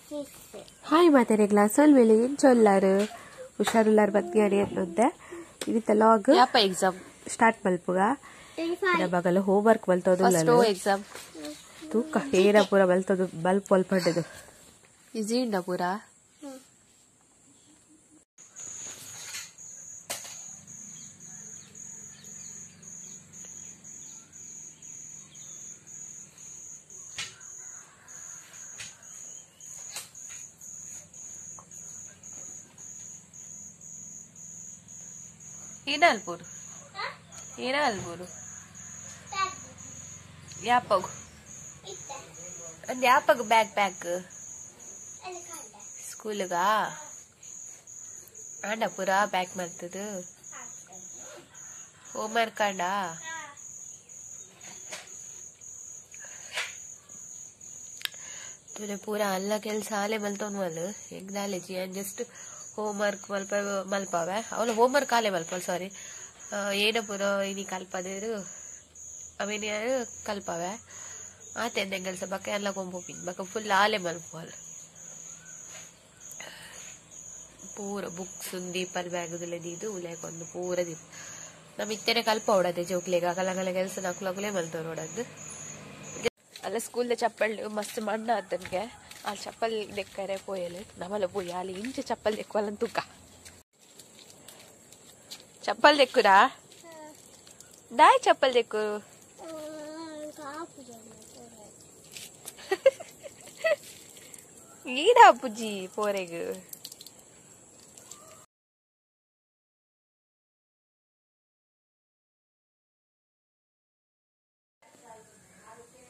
Hi ಮಾತೆರೆಗ್ಲ ಸೊಲ್ವೆಲೆ ಎಂಚೊಲ್ಲಾರು ಹುಷಾರುಲ್ಲಾರು ಬತ್ತಿಯಾಡಿ ಅನ್ನೊಂದೆ ಇದತ್ತ ಲಾಗ್ ಯಾಪ ಎಕ್ಸಾಮ್ ಸ್ಟಾರ್ಟ್ ಮಲ್ಪುಗ ಬಗಲ ಹೋಮ್ವರ್ಕ್ ಮಲ್ತೋದು ಎಕ್ಸಾಮ್ ತೂಕ ಏನ ಪೂರ ಮಲ್ತೋದು ಬಲ್ಪ್ ಒಲ್ಪಂಡದು ಈಸಿ ಉಂಡ ಪೂರ ಏನ ಅಲ್ಪೂರು ಯಾಪಗು ಒಂದು ಯಾಪಗು ಬ್ಯಾಗ್ ಪ್ಯಾಕ್ ಸ್ಕೂಲ್ಗ ಆಂಡ ಪೂರ ಪ್ಯಾಕ್ ಮಾಡ್ತದ ಹೋಮ್ವರ್ಕ್ ಆಂಡ ತುಲೆ ಪೂರ ಅಲ್ಲ ಕೆಲಸ ಆಲೆ ಮಲ್ತೊನ್ವಲ್ ಎಂಗ್ದಾಲೆಜಿ ಆ್ಯಂಡ್ ಜಸ್ಟ್ ಹೋಮ್ವರ್ಕ್ ಮಲ್ಪ ಮಲ್ಪಾವೆ ಅವಳು ಹೋಮ್ವರ್ಕ್ ಆಲೆ ಮಲ್ಪಲ್ ಸಾರಿ ಏನ ಪೂರ ಇನಿ ಕಲ್ಪದೇರು ಅವೇನು ಕಲ್ಪಾವೆ ಆತೆ ಕೆಲಸ ಬಕ್ಕ ಎಲ್ಲ ಕೊಂಪೋಪಿನ್ ಬಕ್ಕ ಫುಲ್ ಆಲೆ ಮಲ್ಪವಲ್ ಪೂರ ಬುಕ್ಸ್ ದೀಪಲ್ ಬ್ಯಾಗುದಲ್ಲೇ ದೀದು ಉಲೇಕೊಂದು ಪೂರ ದೀಪ ನಮ್ಮ ಇತ್ತೇನೆ ಕಲ್ಪ ಓಡದೆ ಜೋಕ್ಲೆಗ ಅಕಲಕಲ ಕೆಲಸ ನಕ್ಲಕಲೇ ಮಲ್ತವ್ರು ಓಡದ್ದು ಅಲ್ಲ ಸ್ಕೂಲ್ದ ಚಪ್ಪಲ್ ಮಸ್ತ್ ಮಣ್ಣ ಆತನ್ಗೆ ಆ ಚಪ್ಪಲ್ ದೆಕ್ಕರೆ ಪೋಯಲು ನಮ್ಮಲ್ಲ ಪೋಯಿ ಅಲ್ಲಿ ಇಂಚ ಚಪ್ಪಲ್ ದೆಕ್ಕವಲ್ಲ ತೂಕ ಚಪ್ಪಲ್ ದೆಕ್ಕುರಾ ದಾಯ್ ಚಪ್ಪಲ್ ದೆಕ್ಕು ಈರಾ ಪುಜ್ಜಿ ಪೋರೆಗು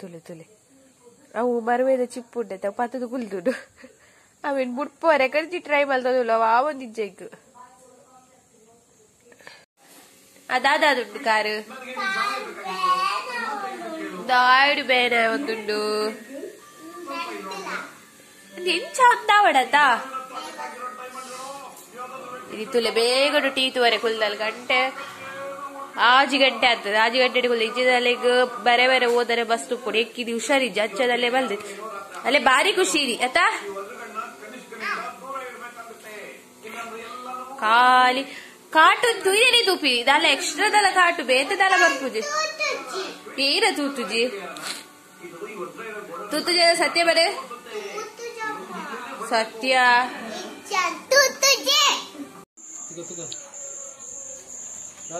ತುಲೆ ತುಲೆ ಅವು ಮರುವೇದ ಚಿಪ್ಪು ಉಂಟೆ ಪತ್ತದ ಕುಲ್ದುಡು ಅವೇನು ಬುಡ್ಪೋರೆ ಕರ್ಜಿ ಟ್ರೈ ಮಲ್ತದುಲ್ಲ ಆ ಒಂದು ಇಜ್ಜೆಗ್ ಅದಾದುಂಡು ಕಾರು ದಾಯ್ಡು ಬೇನೆ ಒಂದುಂಡು ಎಂಚ ಅಂದಾವಡತಾ ಇದು ತುಲೆ ಬೇಗಡು ಟೀ ತುವರೆ ಕುಲ್ದಲ್ ಗಂಟೆ ಆಜಿ ಗಂಟೆ ಆಗ್ತದೆ ಆಜಿ ಗಂಟೆ ಕುಲ್ದ ಇಜ್ಜದಲ್ಲಿಗ ಬರೆ ಬರೆ ಹೋದರೆ ಬಸ್ ತುಪ್ಪುಡು ಎಕ್ಕಿದಿ ಹುಷಾರಿಜ್ಜ ಅಚ್ಚದಲ್ಲೇ ಬಲ್ದು ಅಲ್ಲೇ ಬಾರಿ ಖುಷಿ ಇರಿ ಆತಾ ಖಾಲಿ ಕಾಟು ತುಯ್ಯನೆ ತೂಪಿ ದಾಲ ಎಕ್ಸ್ಟ್ರಾ ದಾಲ ಕಾಟು ಬೇತ ದಾಲ ಬರ್ಪುಜಿ ಏನ ತೂತುಜಿ ತೂತುಜಿ ಸತ್ಯ ಬರೆ ಸತ್ಯ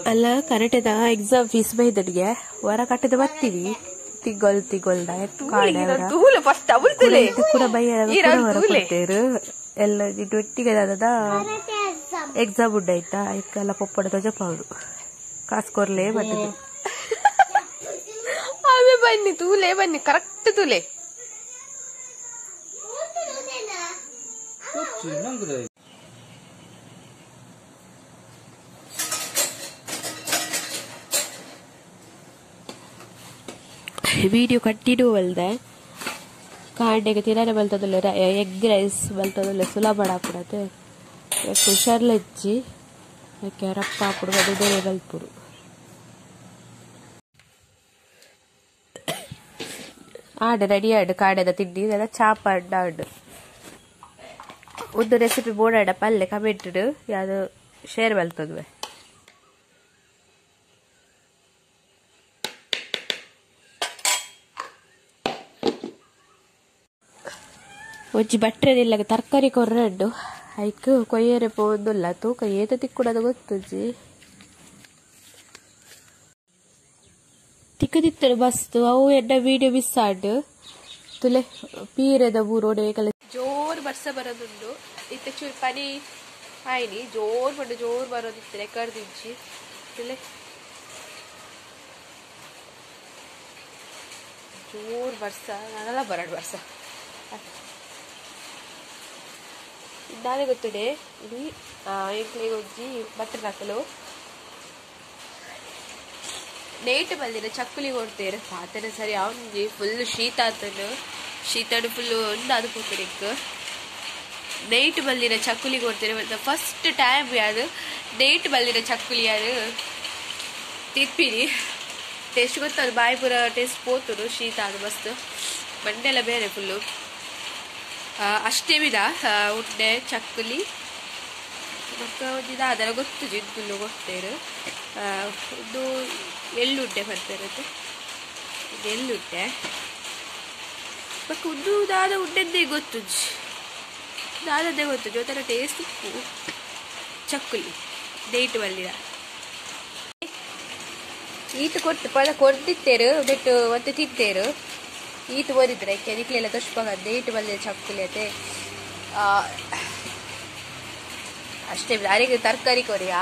ಅಲ್ಲ ಕರೆಕ್ಟ್ ಎಕ್ಸಾಮ್ ಫೀಸ್ ಬೈದಡಿಗೆ ಹೊರ ಕಟ್ಟದ ಬರ್ತೀವಿ ತಿಂಗೊಲ್ ತಿಂಗೊಲ್ದ ಕೂಡ ಬೈಯ ಎಲ್ಲ ಒಟ್ಟಿಗೆ ಎಕ್ಸಾಮ್ ಉಂಡಾಯ್ತಾ ಐಕೆಲ್ಲ ಪೊಪ್ಪಡ ತಜಪ್ಪ ಅವರು ಕಾಸು ಕೊರ್ಲೇ ಬರ್ತದೆ ಅವೇ ಬನ್ನಿ ತೂಲೆ ಬನ್ನಿ ಕರೆಕ್ಟ್ ತೂಲೆ ವಿಡಿಯೋ ಕಂಟಿನ್ಯೂ ಅಲ್ದೆ ಕಾಂಡೆಗೆ ತಿನ್ನರೆ ಬಲ್ತದಲ್ಲ ಎಗ್ ರೈಸ್ ಬಲ್ತದಲ್ಲ ಸುಲಭ ಹಾಕೊಡತ್ತೆ ಹುಷಾರ್ಲ ಹೆಚ್ಚಿ ಯಾಕೆ ರಪ್ಪ ಹಾಕೊಡು ಅದು ಬೇರೆ ಬಲ್ಪುಡು ಆಡು ರೆಡಿ ಆಡು ಕಾಡೆದ ತಿಂಡಿ ಇದೆಲ್ಲ ಚಾಪ ಅಡ್ಡ ಆಡು ಒಂದು ರೆಸಿಪಿ ಬೋರ್ಡ್ ಪಲ್ಲೆ ಕಮೆಂಟ್ ಯಾವುದು ಶೇರ್ ಬಲ್ತದ್ವೆ ಒಂಜಿ ಬಟ್ರೆದಿಲ್ಲ ತರಕಾರಿ ಕೊರ್ರೆಂಡು ಐಕ್ ಕೊಯ್ಯರೆ ಪೋಂದುಲ್ಲ ತೂಕ ಏತ ತಿಕ್ಕುಡದ ಗೊತ್ತುಜ್ಜಿ ತಿಕ್ಕದಿತ್ತರು ಬಸ್ತು ಅವು ಎಡ್ಡ ವೀಡಿಯೋ ಮಿಸ್ ಆಡು ತುಲೆ ಪೀರೆದ ಊರೋಡೆ ಕಲೆ ಜೋರ್ ಬರ್ಸ ಬರೋದುಂಡು ಇತ್ತೆ ಚೂರು ಪನಿ ಆಯ್ನಿ ಜೋರ್ ಬಂಡು ಜೋರ್ ಬರೋದಿತ್ತು ರೆಕಾರ್ದಿಜ್ಜಿ ತುಲೆ ಜೋರ್ ಬರ್ಸ ನಾನೆಲ್ಲ ಬರಡ್ ಬರ್ಸ ದಾದೆ ಗೊತ್ತುಡೆ ಇಲ್ಲಿ ಎಂಕ್ಲೆಗ್ ಒಂಜಿ ಬಟ್ಟರ್ ಹಾಕಲು ನೇಟ್ ಬಲ್ದಿನ ಚಕ್ಕುಲಿ ಕೊಡ್ತೇರು ಪಾತೆನ ಸರಿ ಅವನಿಗೆ ಫುಲ್ ಶೀತ ಆತನು ಶೀತಡು ಫುಲ್ ಒಂದು ಅದು ಪೋತುನಿಕ್ ನೇಟ್ ಬಲ್ದಿನ ಚಕ್ಕುಲಿ ಕೊಡ್ತೇನೆ ಮತ್ತೆ ಫಸ್ಟ್ ಟೈಮ್ ಯಾರು ನೇಟ್ ಬಲ್ದಿನ ಚಕ್ಕುಲಿ ಯಾರು ತಿಪ್ಪಿರಿ ಟೇಸ್ಟ್ ಗೊತ್ತದು ಬಾಯಿ ಪೂರ ಟೇಸ್ಟ್ ಪೋತುಡು ಶೀತ ಅದು ಮಸ್ತ್ ಮಂಡೆಲ್ಲ ಬೇರೆ ಫುಲ್ಲು. ಅಷ್ಟಮಿದ ಉಂಡೆ ಚಕ್ಕುಲಿ ಬೊಕ್ಕ ಒಂಜಿ ದಾದಲ ಗೊತ್ತುಜಿ ಇಂದುಲು ಕೊರ್ತೆರ್ ಉಂದು ಎಳ್ಳುಂಡೆ ಪನ್ಪೆರ್ ಇದು ಎಳ್ಳುಂಡೆ ಬೊಕ್ಕ ಉಂದು ದಾದ ಉಂಡೆಂದೇ ಗೊತ್ತುಜಿ ದಾದದೇ ಗೊತ್ತುಜಿ ಒಂಥರ ಟೇಸ್ಟ್ ಉಪ್ಪು ಚಕ್ಕುಲಿ ಡೇಟ್ ಬಲ್ಲಿದ ಈತು ಕೊಟ್ಟು ಪದ ಕೊರ್ದಿತ್ತೇರು ಬೆಟ್ಟು ಮತ್ತೆ ತಿಂತೇರು ಈತು ಓದಿದ್ರೆ ನಿಕ್ಲೆಲ್ಲ ತೋಷ್ಪಾಗ ಡೇಟ್ ಬಲ್ಲಿದ ಚಕ್ಕುಲಿ ಅತೆ ಅಷ್ಟೇ ಅರೆಗೆ ತರಕಾರಿ ಕೊರಿಯ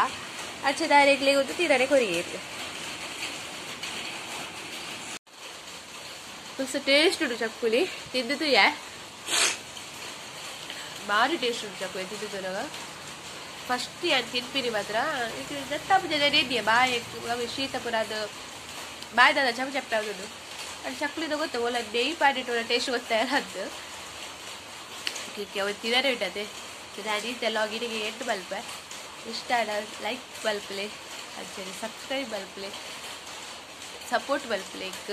ಅಚ್ಚೆ ದಾರೆಗ್ಲೆ ಗೊತ್ತು ತೀರನೆ ಕೊರಿಯೇರು ಮಸ್ತ್ ಟೇಸ್ಟ್ ಉಂಟು ಚಕ್ಕುಲಿ ತಿಂದಿದ್ದು ಯಾ ಭಾರಿ ಟೇಸ್ಟ್ ಉಂಟು ಚಕ್ಕುಲಿ ತಿಂದಿದ್ದು ಫಸ್ಟ್ ಯಾನ್ ತಿನ್ಪಿನಿ ಮಾತ್ರ ದತ್ತಾಪುಜ ರೆಡಿಯ ಬಾಯಿ ಶೀತ ಪೂರ ಅದು ಬಾಯ್ದಾದ ಚಪ ಚಪ್ಪ ಆಗುದು ಅದು ಚಕ್ಕುಲಿದ ಗೊತ್ತ ಒಲ್ಲ ನೆಯ್ಯಿ ಪಾಡಿಟ್ಟು ಒಳ್ಳೆ ಟೇಸ್ಟ್ ಗೊತ್ತಾಯಲ್ಲ ಅದು ಅವತ್ತು ತಿನ್ನರೆ ಉಂಟದೆ ನಾನು ಈತೆಲ್ಲ ಗಿಡಿಗೆ ಎಂಟು ಬಲ್ಪ ಇಷ್ಟ ಲೈಕ್ ಬಲ್ಪಲೆ ಅಂಚನೆ ಸಬ್ಸ್ಕ್ರೈಬ್ ಬಲ್ಪಲೆ ಸಪೋರ್ಟ್ ಬಲ್ಪಲೆ ಇಕ್.